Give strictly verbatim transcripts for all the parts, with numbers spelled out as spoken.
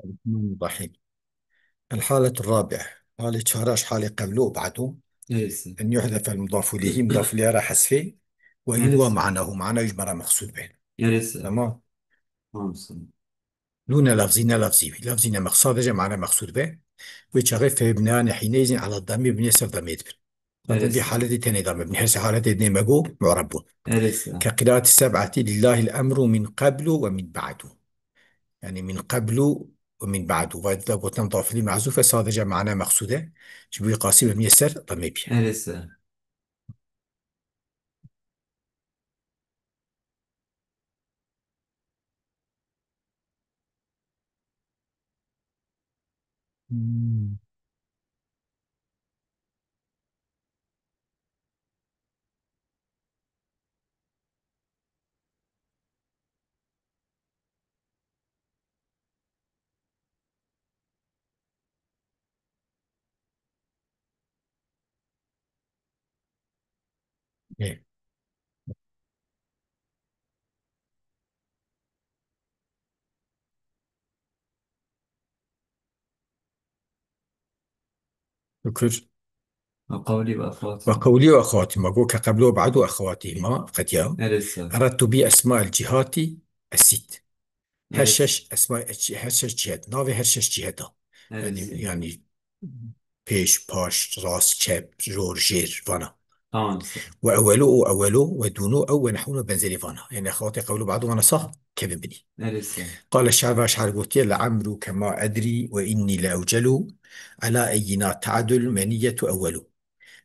الرحمن الرحيم. الحالة الرابعة. Halê çara ji halê qeblo û ba'do. Evet. أن يحذف المضاف إليه, mudaf ilêhe re hezfê. وينوى معناه, mana ji me re mexsûd be. Evet. Tamam. Tamam. Dûne lafzî, ne lafzî. Lafzî ne mex-, sadece mana mexsûd be. Wê çaxê فيبنيان حينئذ على الضم, mebniyê ser damê dibin. Zaten Evet. Vî haletê tenê da mebnî. Her sê haletê dinê me got, mu'reb bûn. Evet. كقراءة السبعة لله الأمر من قبل ومن بعد. Yani min qablu ve min ba'du. Vay da gotin mudaf ileyh mehzûf e, sadece mana mexsûd e. Ji bo wî qasî mebnî ser damê bîye. Evet. Hmm. Ê. Şükür. Ve qewlî ve exewatî. Ve qewlî ve exewatî. Ma got ke qeblo ba'du exewatî ma qetiya. Neresi? Eradtu bi esma el cihati esit. Her Evet. Şeş esma, her şeş cihet. Navê her şeş ciheta. Evet. Yani, yani pêş, paş, rast, çep, jor, jêr, vana. Tamam. Ve ewelu û ewelu ve dûnu ew ve nehwûn ve benzerî vana. Yani xewatê qewlu ba'du vana sah kevin binî. Evet. Qale şair ve şair gotiye, "Le'emruke ma edrî ve inni le ewcelu, ala eyyina ta'dul meniyyetu ewwelu."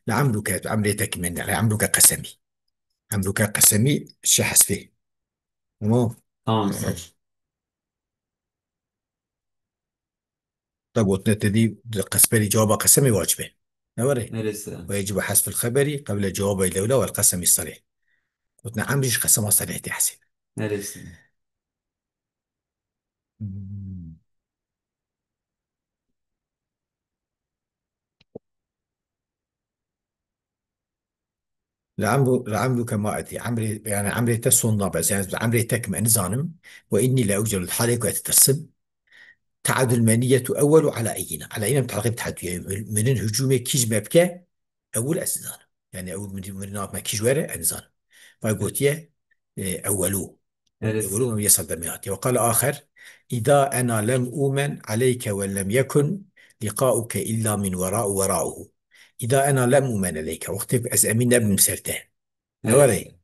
Le'emruke, emrê te kimin, le'emruke qesemî. Emruke qesemî şehesfê. Tamam. Tamam. Te gotine te dî di qesperî cewaba qesemê wacib e. Ne were? Neresi? Ve yecibu hasful xeberi qeble cewabê lewla vel qesemi sarih. Gotine emrî ji qesema sarih tê hesê. Neresi? Hmm. Le'emru-, le'emruke ma edrî. Emrê, yani emrê te son nabe. Yani emrê te kim, ez nizanim. Ve inni le ewcelu, halê ku ez ditirsim. Ta'dul meniyyetu ewwelu ala eyyina. Ala eyyina te'qîb te'edduye. Min, min hücumê kî ji me bike, ewil ez nizanim. Yani ewil min, min nav me kî ji were, ez nizanim. Vay gotiye, e, ewwelu. Evet. Ewwelu min yesel demiyati. Ve qale aher, "İza ena lem umen aleyke ve lem yekun liqa'uke illa min wera'u wera'uhu." "İza ena lem umen aleyke." Wextê ez emîn nebim ser te. Ne Evet. were?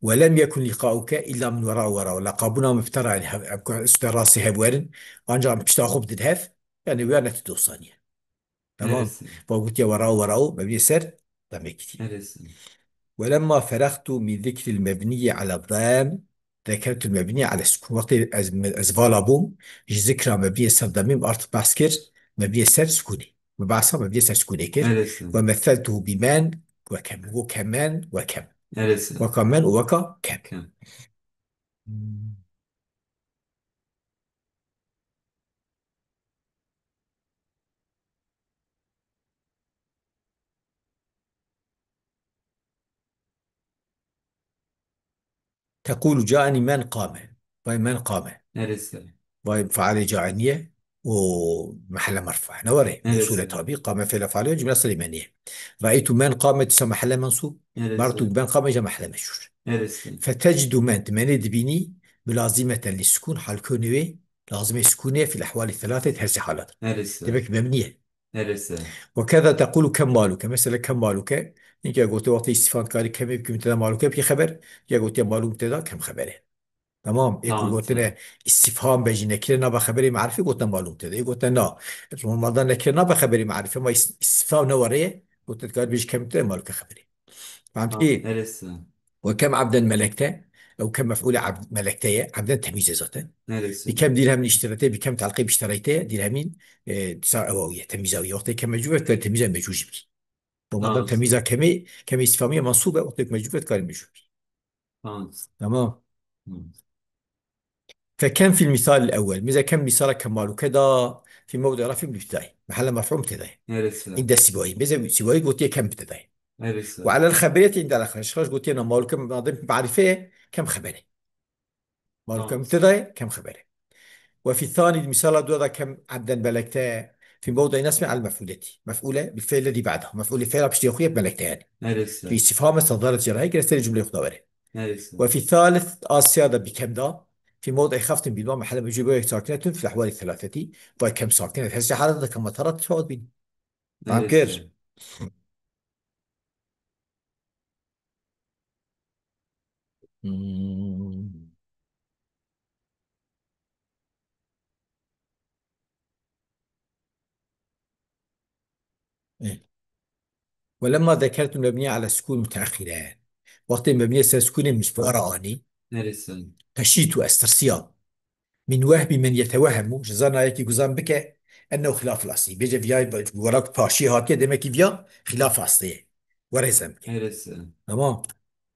"Ve lem yekun liqa'uke illa min wera'u wera'uhu." Leqabûna min bi te re, yani, hev-, hev-, üste rastê hev werin, ancak pişta xwe bidin hev, yani, were ne tu dostaniye. Tamam. Neresi? Ba gotiye wera'u wera'u, mebnî ser damê kiriye. Neresi? "Welemma feragtu min zikril mebniyyi ala dam, zekertul mebniyye ala sukun." Wextê ez, ez vala bûm, ji zikra mebniyê ser damê min artık behs kir, mebniyê ser sukûnê. Min behsa mebniyê ser sukûnê kir. Neresi? "Ve meseltuhu bi men ve kem." Got kemen ve kem. Neresi? Weka men û weka kem. Kem. Hmm. Tekulu caeni men qame. Vay men qame. Neresi? Vay failê caeniye û mehelle merfua. Ne were? Neresi? Usule tabi. Qame fiile faile cümle Süleymaniye. Ra'eytu men qame dîsa mehelle mensûb. Neresi? Merartu bi men qame jî mehelle meçhûl. Neresi? Fetecdu men, tu menê dibînî, mulazimeten li sukun, halkûnê wê, lazimê sukûnê fil ehwalî thelâthe, her sê halat. Neresi? Demek mebnî ye. Neresi? Ve keza tekulu kem maluke. Mesela kem maluke. Hinke gote wextê îstîfam dikarî kemê bikî mübteda maluke bikî xeber. Ya gote malû mübteda kem xeber e. Tamam. Ê ku Tamam. gotine îstîfam be jî nekire nabe xeberê marifê gotine malû mübteda. Ê gotine na. Normalde nekire nabe xeberê marifê ma îs-, îstîfam ne were ye. Gotine dikarî bêjî kem mübteda maluke xeberê. Tamam. Tamam. Ki Neresi? Ve kem abden melekte. Ew kem mef'ûlê abd-, melekte ye. Abden temîz e zaten. Neresi? Bi kem dirhem iştirete, bi kem telqîb iştirete, dirhemîn, e, sa ewawiye, temîza wî. Wextê kem mecbûr e, temîza mecbûr jî bikî. Normalde Tamam. temîza kemê, kemê îstîfamî ye mensûb e, wextê mecbûr e, dikarî mecbûr bikî. Tamam. Tamam. Tamam. Fe kem fil mîsal ewwel. Mêze kem mîsala kemaluke da fî mewdi rafî mübtedayî. Mehelle merfû mübtedayî. Neresi? Îde Sîbayî. Mêze Sîbayî gotiye kem mübtedayî. Neresi? Ve alel xeberiyeti îde alel xeber. Şixaş gotiye na maluke madem marife ye, kem xebere. Maluke Tamam. mübtedayî, kem xebere. وفي الثاني, di mîsala dû de kem ebden melekte, في موضع نصب على المفعولة. مفعولة بالفعل الذي بعده. مفعول فعل piştî xwe yê melekte yani. Neresi? في استفهام صدرت جراحي, gerek serê cumleyê xwe de were. Neresi? وفي الثالث, a sêya de bi kem de, في موضع خفض بالواو محل مجرور بواو ساكنة في الأحوال الثلاثة. Vay kem sakine, her sê halet de kem metarat tişawat bin. Fam kir? Neresi? Hmm. Eh. ولما ذكرت المبني على السكون متأخرا. Wextê mebniyê ser sukûnê min ji bo re anî. Neresi? Xeşîtû, ez tirsiya. من وهم من يتوهم, ji zana yekî ku zan bike, أنه خلاف الأصل. Bêje viyay wela ku paşiyê hatiye, demek ki viya xilaf aslê ye. Were zan bike. Neresi? Tamam.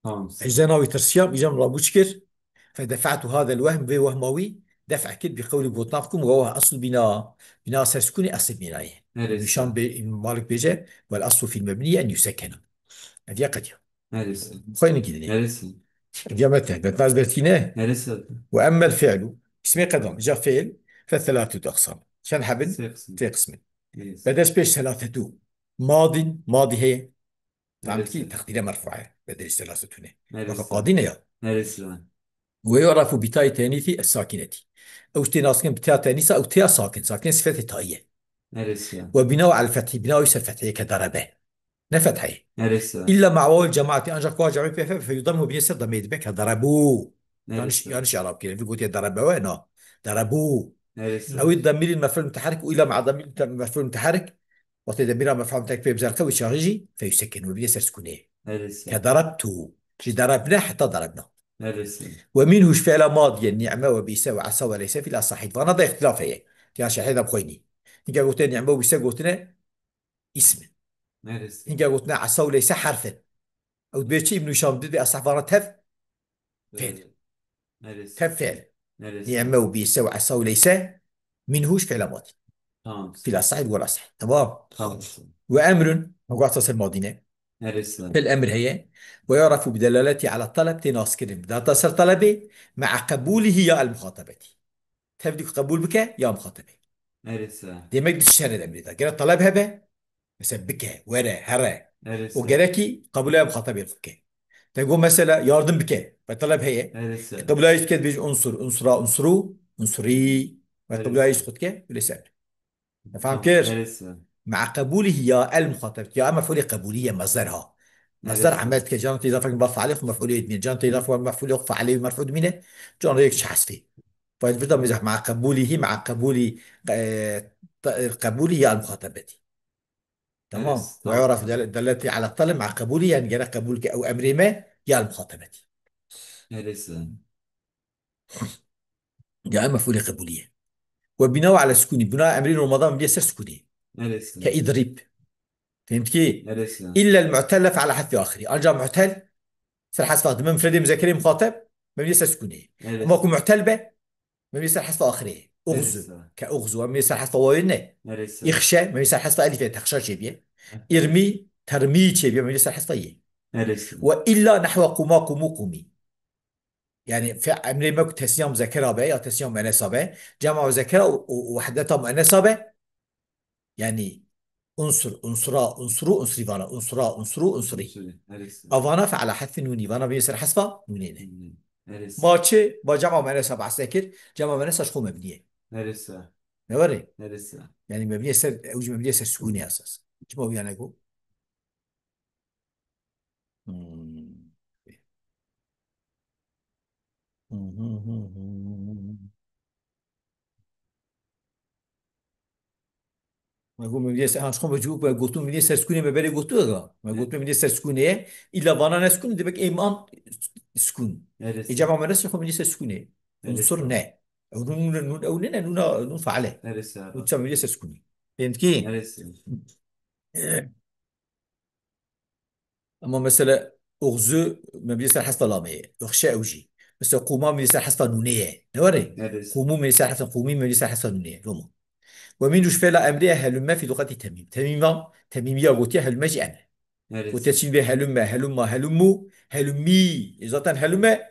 Tamam. Ez zana wî tirsiyam, îca min rabû çi kir? فدفعت هذا الوهم, vê wehma wî def' kir, bi qewlî gotina xwe ku min wewah asl bîna, bîna ser sukûnê asl bînayê. Neresi? Nîşan bê, Malik bêje, والأصل في المبني أن يسكن. Ev ya qediya. Neresi? Xwe nikî dinê. Neresi? Qediya me te, betmez bertîne. Neresi? وأما الفعل, ismê qedam, ja fiil, فثلاثة أقسام. Çend hebin? Sê qism. Sê qismin. Neresi? Bedes pêş ثلاثة. Madin, madi heye. Tam ki Neresi? Teqdîre merfu ye. Bedelî ثلاثة ne. Neresi? Weke qadî ne ya. Neresi? ويعرف بتاء التانيث الساكنة. Ew tê nas kirin bi têya tenîsa, ew têya sakin. Sakin sifetê tayî ye. Neresi? وبناء على الفتح, bina wî ser fethê ye ke darabe. Ne fetheyê. Neresi? إلا مع واو الجماعة, ancak ku cemî pê fe, فيضم, bînê ser damê dibe ke darabû. Yanlış, Neresi? Yanlış Arap kire. Vî gotiye darabe we, na. Darabû. Neresi? Ew ê demîrî mef'ul müteherrik û illa ma'a demîrî te-, mef'ul müteherrik. Wextê demîra mef'ul müteherrik pê bizerxe wî çaxî jî feyusekin, wê bîne ser sukûnê. Neresi? Ke darabtu. Ji darabne heta darabna. Neresi? ومنه, ji fi'la madiye, ni'me ve bîse ve esa ve leyse fî la sahîd. Vana da îxtilaf heye. Ya şehê de bixwînî. Hinga gote ni'me ve bîse gotine îsim in. Neresi? Hinga gotine esa ve leyse herf in. Ew dibê çi, Îbnû Hîşam didê esah vana tev Fiil. Neresi? Tev fiil. Neresi? Ni'me ve bîse ve esa ve leyse minhu ji fi'la madî. Tamam. Fî la sahîd ve la sahîd. Tamam. Tamam. Ve emrun, wexta ser madî ne. Neresi? Fil emr heye. Ve yu'rafu bi delaleti ala taleb, tê nas kirin. Data ser talebê, ma'a qebûlihi ya el muxatabetî. Tevdî ku qebûl bike ya muxatabê. Neresi? Demek di şerê de emrê de. Gere taleb hebe, mesela bike, were, here. Neresi? O gerekî qebûlaya muxatabê bike. Te got mesela yardım bike. Ve talep heye. Neresi? Qebûlaya îş dike, dibêjî unsur, unsura, unsuru, unsuri. Ve Neresi? Qebûlaya îş dike, öyleyse emr. Fam kir? Neresi? Ma'a qebûlihi ya el muxatabet. Ya mef'ulê qebûlî ye, mezder ha. Mezder Neresi? Amel dike, can tê îdafe ba failê xwe mef'ulê dibîne. Can tê îdafe mef'ulê xwe failê wî merfû dibîne. Can rêk çi hesfê. Ve bir de mizah ma'a qebûlihi, ma'a qebûli, e, ta-, qebûli ya el muxatabetî. Tamam. Neresi? Ve Tamam. Yu'raf del-, deleti ala talep ma'a qebûli, yani gerek qebûl ke ew emrê me ya el muxatabetî. Neresi? Ya mef'ulê qebûlî ye. Ve bina ala sukûnî. Bina emrê normalde bîye ser sukûnê. Neresi? Ke idrib. Fehmtî? Neresi? İlla el mu'telle fe ala hezfi ahiri. Ancak mu'tel ser hezfa dime mufredê muzekerê muxateb, mebnî ser sukûnê. Neresi? Ama ku mu'tel be, mebnî ser hezfa ahirê. Uxzu. Neresi? Ke uxzu, mebnî ser hezfa wawê ne. Neresi? İxşe, mebnî ser hezfa elifê texşa çêbiye. Heh. İrmi, termi çêbiye, mebnî ser hezfa yê. Neresi? Ve illa nehwe quma, qumu, qumi. Yani fe-, emrê me ku tesniya muzekera be ya tesniya muennesa be, cema muzekera û, û, û wehdeta muennesa be, yani unsur, unsura, unsuru, unsuri vana, unsura, unsuru, unsuri. Unsuri, neresi? Avana fe ala hezfi nûnî, vana bê ser hezfa nûnê ne. Nûnê, neresi? Ma çi? Ma cema muennesa behs kir, cema muennesa ji xwe mebnî ye. Neresi? Ne were? Neresi? Yani mebnî ser, ew jî mebnî ser sukûnê esas. Çima wî ya negot? Hmm. Hı hı hı hı. Me got, me bîye ser, ha, ji xwe me cû, me gotu, me bîye ser sukûnê, me berê gotu da. Me got, me bîye ser sukûnê ye. Îlla vana ne sukûn, demek ê man sukûn. Neresi? Ê cema me ne sukûn, me bîye ser sukûnê. Neresi? Unsur ne. Ew nûn, nûn, nûn, ew ne, ne, nûna, nûn faale. Neresi? Nûn çav me bîye ser sukûnê. Fehmtî? Neresi? Ama mesela uxzu, me bîye ser hezfa lamê ye. Uxşe ew jî. Mesela qûma me bîye ser hezfa nûnê ye. Ne were? Neresi? Qûmû me bîye ser hezfa, qûmî me bîye ser hezfa nûnê ye. Romo. Ve min rûj fela emrê helûme fî luxetî temîm. Temîma, temîmiya gotiye helûme jî em. Neresi? Gotiye çî bê helûme, helûma, helûmû, helûmî. E, zaten helûme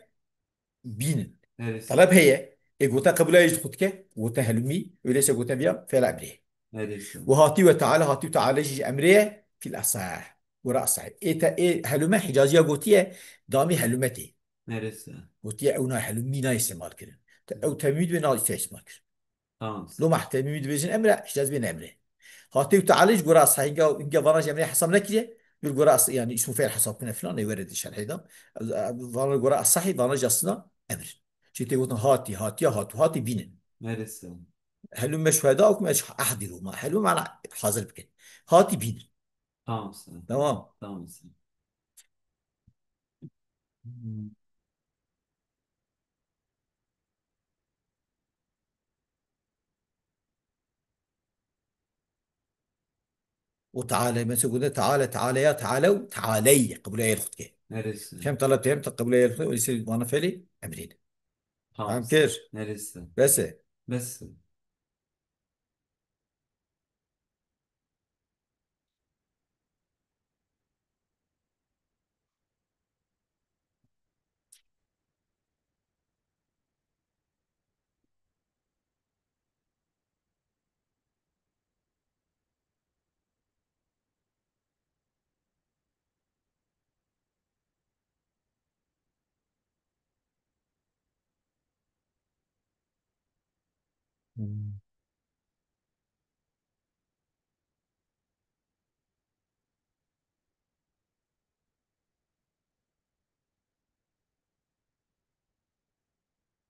bînin. Neresi? Talep heye. Ê gote qebûlê ji xwe dike, gote helûmî, öyleyse gote viya fi'la emrê. Neresi? Û hatî ve teala, hatî û teala jî ji emrê ye, fil esah. Gora esah. Ê te, ê helûme Hicaziya gotiye, damî helûme tê. Neresi? Gotiye ew na helûmî nayê îstemal kirin. Te, ew temîm dibe nayê îstemal kirin. Tamam. Loma temîmî dibêjin emre, Hicaz bên emre. Hatî û teala ji gora esah, hinga, hinga vana jî emre hesab nekiriye. Bir gora es-, yani ismu fiil hesab kine filan, ê were di şerhê de. Vana gora esahî, vana jî aslında emir. Çi tê gotin hatî, hatiya, hatu, hatî bînin. Neresi? Helûme şuhedâkum eş-, ehdiru ma. Helûme mana hazir bikin. Hatî bînin. Tamam sen. Tamam. Tamam sen. Û teala, mesela gotine teala, teala ya, teala û tealey, qebûlê yê xwe dike. Neresi? Hem talep hem te qebûlê yê xwe, öyleyse vana fiilê emrî ne. Tamam. Feham kir? Neresi? Bes e. Bes. Hmm.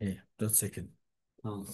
Ê, dört sekund. Tamam.